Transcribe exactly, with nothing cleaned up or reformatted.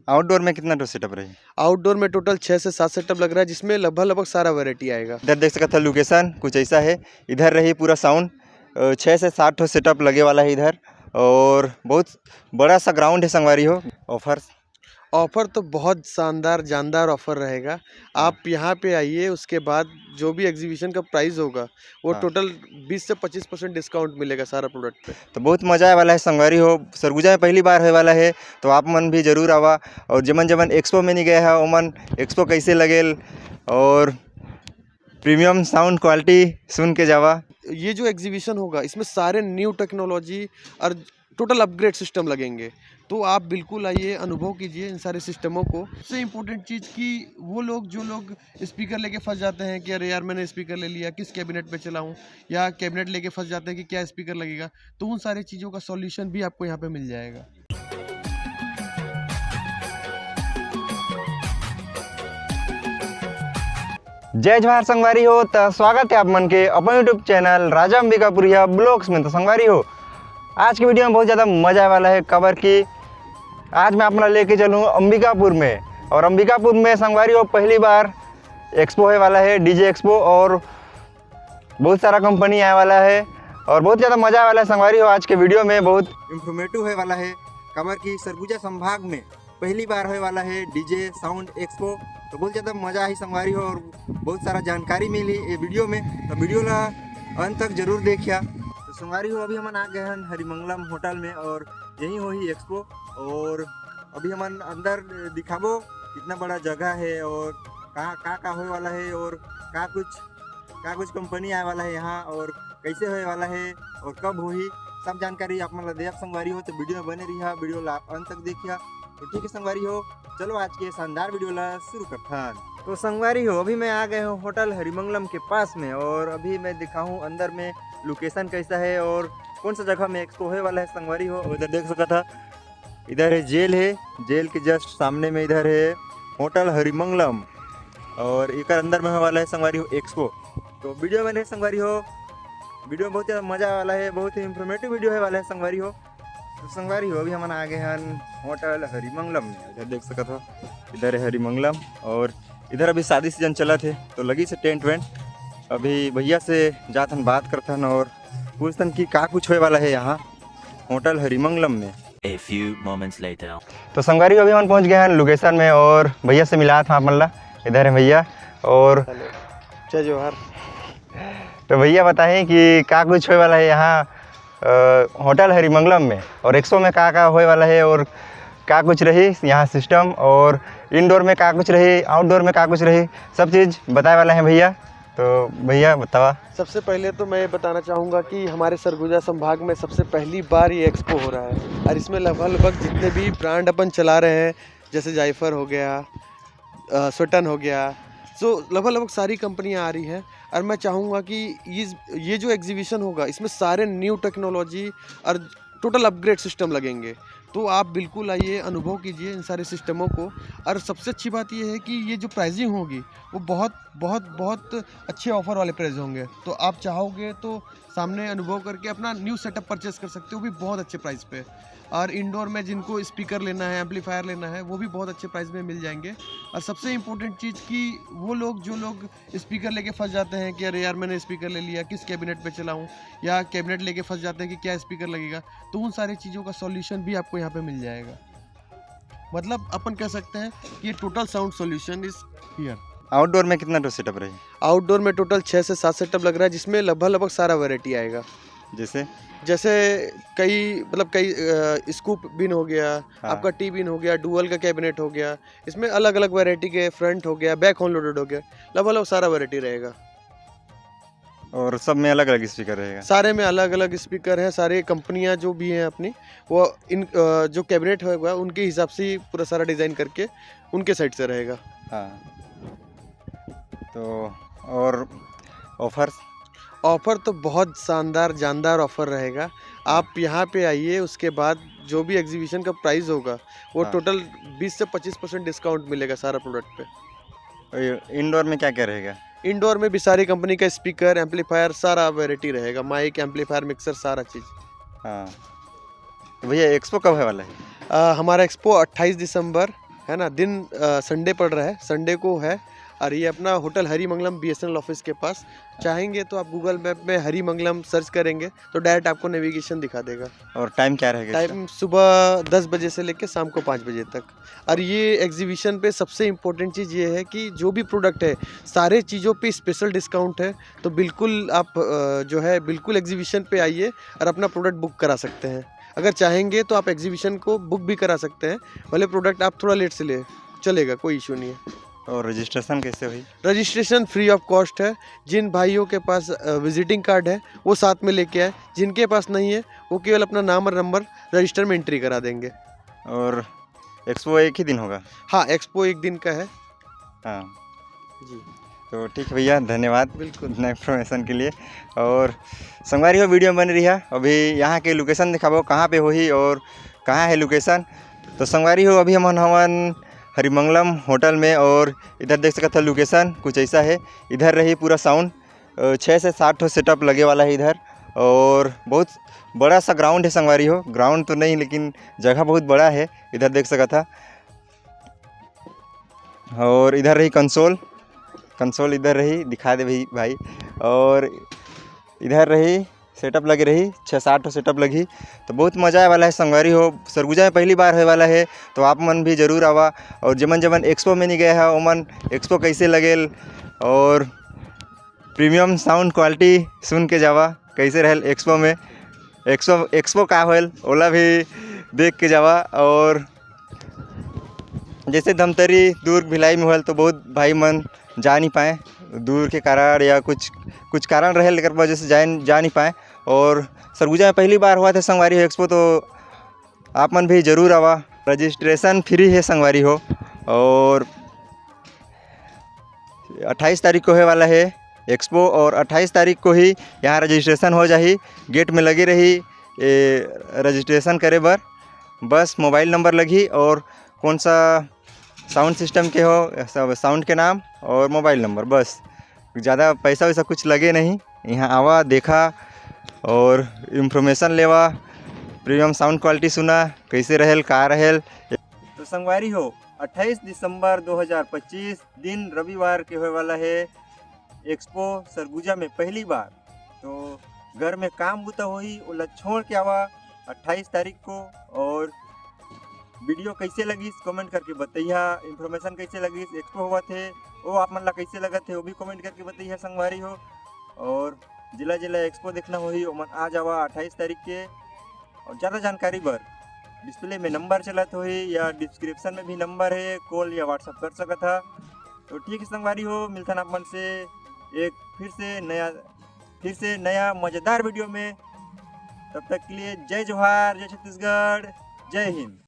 Outdoor में कितना ठो सेटअप रही? आउटडोर में टोटल छः से सात सेटअप लग रहा है, जिसमें लगभग लगभग सारा वैरायटी आएगा। इधर देख सकत हो, लोकेशन कुछ ऐसा है। इधर रही पूरा साउंड, छः से सात ठो सेटअप लगे वाला है इधर, और बहुत बड़ा सा ग्राउंड है संगवारी हो। ऑफर? ऑफर तो बहुत शानदार जानदार ऑफर रहेगा। आप यहाँ पे आइए, उसके बाद जो भी एग्जीबिशन का प्राइस होगा, वो हाँ। टोटल बीस से पच्चीस परसेंट डिस्काउंट मिलेगा सारा प्रोडक्ट पे। तो बहुत मजा आए वाला है संगवारी हो। सरगुजा में पहली बार होए वाला है, तो आप मन भी जरूर आवा। और जेमन जेमन एक्सपो में नहीं गए हैं, ओमन एक्सपो कैसे लगेल और प्रीमियम साउंड क्वालिटी सुन के जावा। ये जो एग्जीबिशन होगा, इसमें सारे न्यू टेक्नोलॉजी और टोटल अपग्रेड सिस्टम लगेंगे। तो आप बिल्कुल आइए, अनुभव कीजिए इन सारे सिस्टमों को। सबसे इम्पोर्टेंट चीज़ कि वो लोग, जो लोग स्पीकर लेके फंस जाते हैं कि अरे यार, मैंने स्पीकर ले लिया, किस कैबिनेट पे चलाऊं, या कैबिनेट लेके फंस जाते हैं कि क्या स्पीकर लगेगा, तो उन सारी चीज़ों का सॉल्यूशन भी आपको यहाँ पे मिल जाएगा। जय जोहार संगवारी हो, त स्वागत है आप मन के अपन यूट्यूब चैनल राजा अंबिकापुरिया ब्लॉग्स में। तो संगवारी हो, आज की वीडियो में बहुत ज़्यादा मज़ा आने वाला है, काबर कि आज मैं आप मन ला लेके चलूँ अंबिकापुर में। और अंबिकापुर में संगवारी हो, पहली बार एक्सपो होए वाला है, डीजे एक्सपो, और बहुत सारा कंपनी आए वाला है और बहुत ज़्यादा मज़ा आने वाला है संगवारी हो। आज के वीडियो में बहुत इन्फॉर्मेटिव होए वाला है, काबर कि सरगुजा संभाग में पहली बार होए वाला है डीजे साउंड एक्सपो। तो बहुत ज़्यादा मज़ा आही संगवारी हो और बहुत सारा जानकारी मिली ये वीडियो में। तो वीडियो ला अंत तक जरूर देखिया। तो संगवारी हो, अभी हमन आ गए हैं हरिमंगलम होटल में और यहीं होही एक्सपो। और अभी हमन अंदर दिखाबो कितना बड़ा जगह है और का का का होए वाला है और का कुछ का कुछ कंपनी आए वाला है यहाँ और कैसे होए वाला है और कब होही, सब जानकारी आप मन ला देब संगवारी हो। तो वीडियो में बने रहिया, वीडियो ला अंत तक देखिया। तो ठीक है संगवारी हो, चलो आज के शानदार वीडियो ला शुरू करथन। तो संगवारी हो, अभी मैं आ गए हूँ होटल हरिमंगलम के पास में और अभी मैं दिखाहूँ अंदर में लोकेशन कैसा है और कौन सा जगह में एक्सपो होए वाला है संगवारी हो। इधर देख सकत हा, इधर है जेल है, जेल के जस्ट सामने में इधर है होटल हरिमंगलम और एकर अंदर में होए वाला है संगवारी हो एक्सपो। तो वीडियो में रहे संगवारी हो, वीडियो में बहुत ज़्यादा मज़ा वाला है, बहुत ही इन्फॉर्मेटिव वीडियो होए वाला है संगवारी हो। तो संगवारी हो, अभी हमन आ गए हैं होटल हरिमंगलम में। इधर देख सकत हो, इधर है हरिमंगलम और इधर अभी शादी सीजन चलत है, तो लगिस हे टेंट वेंट। अभी भैया से जाथन, बात करथन और पूछथन कि का कुछ होए वाला है यहाँ होटल हरिमंगलम में। A few moments later. तो संगवारी हो, अभी हमन पहुँच गए हैं लोकेशन में और भैया से मिलाथन आप मन ला। इधर है भैया और हेलो, जय जोहार। तो भैया बताएं कि का कुछ होए वाला है यहाँ, अ, होटल हरिमंगलम में और एक्सपो में का का होए वाला है और का कुछ रही यहाँ सिस्टम और इनडोर में का कुछ रही, आउटडोर में का कुछ रही, सब चीज़ बताए वाला है भैया। तो भैया बतावा। सबसे पहले तो मैं ये बताना चाहूँगा कि हमारे सरगुजा संभाग में सबसे पहली बार ये एक्सपो हो रहा है और इसमें लगभग लगभग जितने भी ब्रांड अपन चला रहे हैं, जैसे जाइफर हो गया, अ, सोटन हो गया, सो लगभग लगभग सारी कंपनियां आ रही हैं। और मैं चाहूँगा कि इस ये जो एग्जीबिशन होगा, इसमें सारे न्यू टेक्नोलॉजी और टोटल अपग्रेड सिस्टम लगेंगे। तो आप बिल्कुल आइए, अनुभव कीजिए इन सारे सिस्टमों को। और सबसे अच्छी बात ये है कि ये जो प्राइसिंग होगी, वो बहुत बहुत बहुत अच्छे ऑफर वाले प्राइस होंगे। तो आप चाहोगे तो सामने अनुभव करके अपना न्यू सेटअप परचेस कर सकते हो, भी बहुत अच्छे प्राइस पे। और इनडोर में जिनको स्पीकर लेना है, एम्पलीफायर लेना है, वो भी बहुत अच्छे प्राइस में मिल जाएंगे। और सबसे इम्पोर्टेंट चीज़ कि वो लोग, जो लोग स्पीकर लेके फंस जाते हैं कि अरे यार, मैंने स्पीकर ले लिया, किस कैबिनेट पे चलाऊं, या कैबिनेट लेके फंस जाते हैं कि क्या स्पीकर लगेगा, तो उन सारी चीज़ों का सॉल्यूशन भी आपको यहाँ पे मिल जाएगा। मतलब अपन कह सकते हैं कि ये total sound solution is here. Outdoor में कितना ठो सेटअप रही? आउटडोर में टोटल छः से सात सेटअप लग रहा है, जिसमें लगभग लगभग सारा वैरायटी आएगा। जैसे? जैसे कई, मतलब कई स्कूप बिन हो गया, हाँ। आपका टी बिन हो गया, डुअल का कैबिनेट हो गया, इसमें अलग अलग वैरायटी के, फ्रंट हो गया, बैक ऑन लोडेड हो गया, लगभग लगभग सारा वैरायटी रहेगा। और सब में अलग अलग स्पीकर रहेगा? सारे में अलग अलग स्पीकर हैं। सारे कंपनियां जो भी हैं अपनी, वो इन अ, जो कैबिनेट होगा, उनके हिसाब से ही पूरा सारा डिज़ाइन करके उनके साइड से रहेगा। हाँ। तो और ऑफर्स? ऑफर तो बहुत शानदार जानदार ऑफर रहेगा। आप यहाँ पे आइए, उसके बाद जो भी एग्जीबिशन का प्राइस होगा, वो हाँ। टोटल बीस से पच्चीस परसेंट डिस्काउंट मिलेगा सारा प्रोडक्ट पे। और ये इनडोर में क्या क्या रहेगा? इनडोर में भी सारी कंपनी का स्पीकर, एम्पलीफायर, सारा वैरायटी रहेगा, माइक, एम्पलीफायर, मिक्सर, सारा चीज़। हाँ। तो भैया, एक्सपो कब है वाला है? अ, हमारा एक्सपो अट्ठाईस दिसंबर है ना, दिन संडे पड़ रहा है, संडे को है। और ये अपना होटल हरिमंगलम बीएसएनएल ऑफिस के पास। चाहेंगे तो आप गूगल मैप में हरिमंगलम सर्च करेंगे तो डायरेक्ट आपको नेविगेशन दिखा देगा। और टाइम क्या रहेगा इसका? टाइम सुबह दस बजे से लेकर शाम को पाँच बजे तक। और ये एग्जीबिशन पे सबसे इम्पोर्टेंट चीज़ ये है कि जो भी प्रोडक्ट है, सारे चीज़ों पे स्पेशल डिस्काउंट है। तो बिल्कुल आप अ, जो है बिल्कुल एग्जीबिशन पे आइए और अपना प्रोडक्ट बुक करा सकते हैं। अगर चाहेंगे तो आप एग्जीबिशन को बुक भी करा सकते हैं, भले प्रोडक्ट आप थोड़ा लेट से ले, चलेगा, कोई इशू नहीं है। और रजिस्ट्रेशन कैसे होई? रजिस्ट्रेशन फ्री ऑफ कॉस्ट है। जिन भाइयों के पास विजिटिंग कार्ड है वो साथ में लेके आए, जिनके पास नहीं है वो केवल अपना नाम और नंबर रजिस्टर में एंट्री करा देंगे। और एक्सपो एक ही दिन होगा? हाँ, एक्सपो एक दिन का है। हाँ, जी। तो ठीक है भैया, धन्यवाद बिल्कुल। इतना इन्फॉर्मेशन के लिए। और संगवारी हो, वीडियो में बने रहिया। अभी यहाँ के लोकेशन दिखाबो, कहाँ पे होही और कहाँ है लोकेशन। तो संगवारी हो, अभी हमन हवन हरिमंगलम होटल में और इधर देख सकत हो लोकेशन कुछ ऐसा है। इधर रही पूरा साउंड, छः से सात ठो सेटअप लगे वाला है इधर। और बहुत बड़ा सा ग्राउंड है संगवारी हो, ग्राउंड तो नहीं लेकिन जगह बहुत बड़ा है, इधर देख सकत हा। और इधर रही कंसोल, कंसोल इधर रही, दिखा दे भाई भाई। और इधर रही सेटअप लगे रही, छः सात ठो सेटअप लगी। तो बहुत मज़ा आए वाला है संगवारी हो। सरगुजा में पहली बार होए वाला है, तो आप मन भी जरूर आवा। और जेमन जेमन एक्सपो में नहीं गए हैं, ओमन एक्सपो कैसे लगेल और प्रीमियम साउंड क्वालिटी सुन के जावा कैसे रहल एक्सपो में। एक्सपो एक्सपो का होल ओला भी देख के जावा। और जैसे धमतरी दुर्ग भिलाई में होल तो बहुत भाई मन जा नहीं पाए दूर के कारण या कुछ कुछ कारण रहे लेकर वजह से जा जा नहीं पाए। और सरगुजा में पहली बार हुआ था संगवारी हो एक्सपो, तो आप मन भी जरूर आवा। रजिस्ट्रेशन फ्री है संगवारी हो। और अट्ठाईस तारीख को होए वाला है एक्सपो और अट्ठाईस तारीख को ही यहाँ रजिस्ट्रेशन हो जाही। गेट में लगे रही ए, रजिस्ट्रेशन करे बर। बस मोबाइल नंबर लगही और कौन सा साउंड सिस्टम के हो, सब साउंड के नाम और मोबाइल नंबर, बस ज़्यादा पैसा वैसा कुछ लगे नहीं। यहाँ आवा, देखा और इन्फॉर्मेशन लेवा, प्रीमियम साउंड क्वालिटी सुना कैसे रहेल का रहेल। तो संगवारी हो, अट्ठाईस दिसंबर दो हज़ार पच्चीस दिन रविवार के होए वाला है एक्सपो सरगुजा में पहली बार। तो घर में काम बुता होही ओला छोड़ के आवा अट्ठाईस तारीख को। और वीडियो कैसे लगिस कमेंट करके बतैहा, इन्फॉर्मेशन कैसे लगिस, एक्सपो होवत हे वो आप मन ला कैसे लगत हे वो भी कमेंट करके बतैहा संगवारी हो। और जिला जिला एक्सपो देखना होही ओमन आ जावा अट्ठाईस तारीख के। और ज़्यादा जानकारी बर डिस्प्ले में नंबर चलत होही या डिस्क्रिप्शन में भी नंबर है, कॉल या व्हाट्सअप कर सकत हा। तो ठीक है संगवारी हो, मिलथन आप मन से एक फिर से नया फिर से नया मज़ेदार वीडियो में। तब तक के लिए जय जोहार, जय छत्तीसगढ़, जय हिंद।